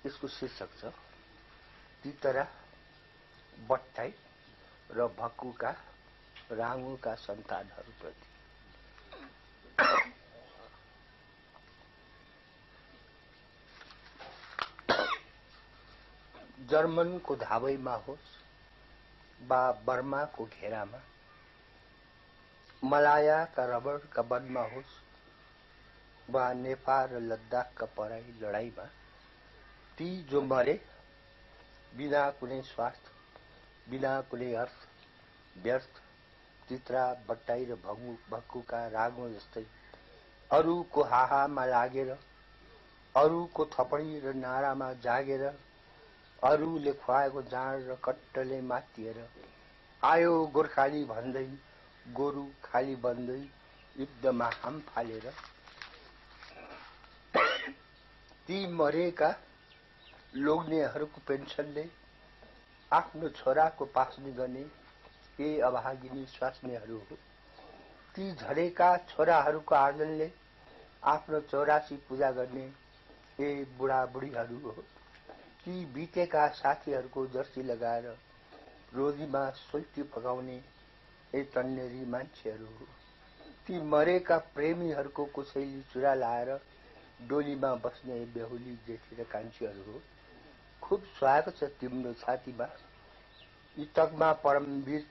यसको शीर्षक छ तितरा बट्टाई र भक्कुका राँगोका सन्तानहरूप्रति। जर्मनको धावैमा होस् वा बर्माको घेरामा, मलायाका रबरका वनमा होस् वा नेपाल र लद्दाखका पराई लडाईँमा, ती जो मरे बिना कुनै स्वार्थ, बिना कुनै अर्थ, व्यर्थ, तित्रा बट्टाई र भक्कुका रागो जस्तै अरूको हाहामा लागेर, अरूको थपडी र नारामा जागेर, अरूले खुवाएको जाँड र कट्टले मातिएर आयो गोर्खाली भन्दै गोरु खाली बन्दै युद्धमा हाम फालेर, ती मरेका लोग्नेहरूको पेन्सनले आफ्नो छोराको पास्ने गर्ने ए अभागिनी स्वास्नीहरू हो। ती झरेका छोराहरूको आर्जनले आफ्नो 84 पूजा गर्ने ए बुढाबुढीहरू हो। ती बितेका साथीहरूको जर्सी लगाएर रोजीमा सोल्टी पकाउने ए तन्नेरी मान्छेहरू हो। ती मरेका प्रेमीहरूको कुशैली चुरा लाएर डोलीमा बस्ने बेहुली जेठी र कान्छीहरू हो। खुब सुहाएको छ तिम्रो छातीमा यी तकमा परमवीर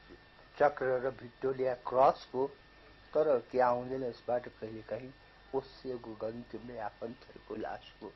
चक्र र भिक्टोरिया क्रसको, तर के आउँदैन यसबाट कहिलेकाहीँ ओसिएको गन तिम्रै आफन्तहरूको लासको।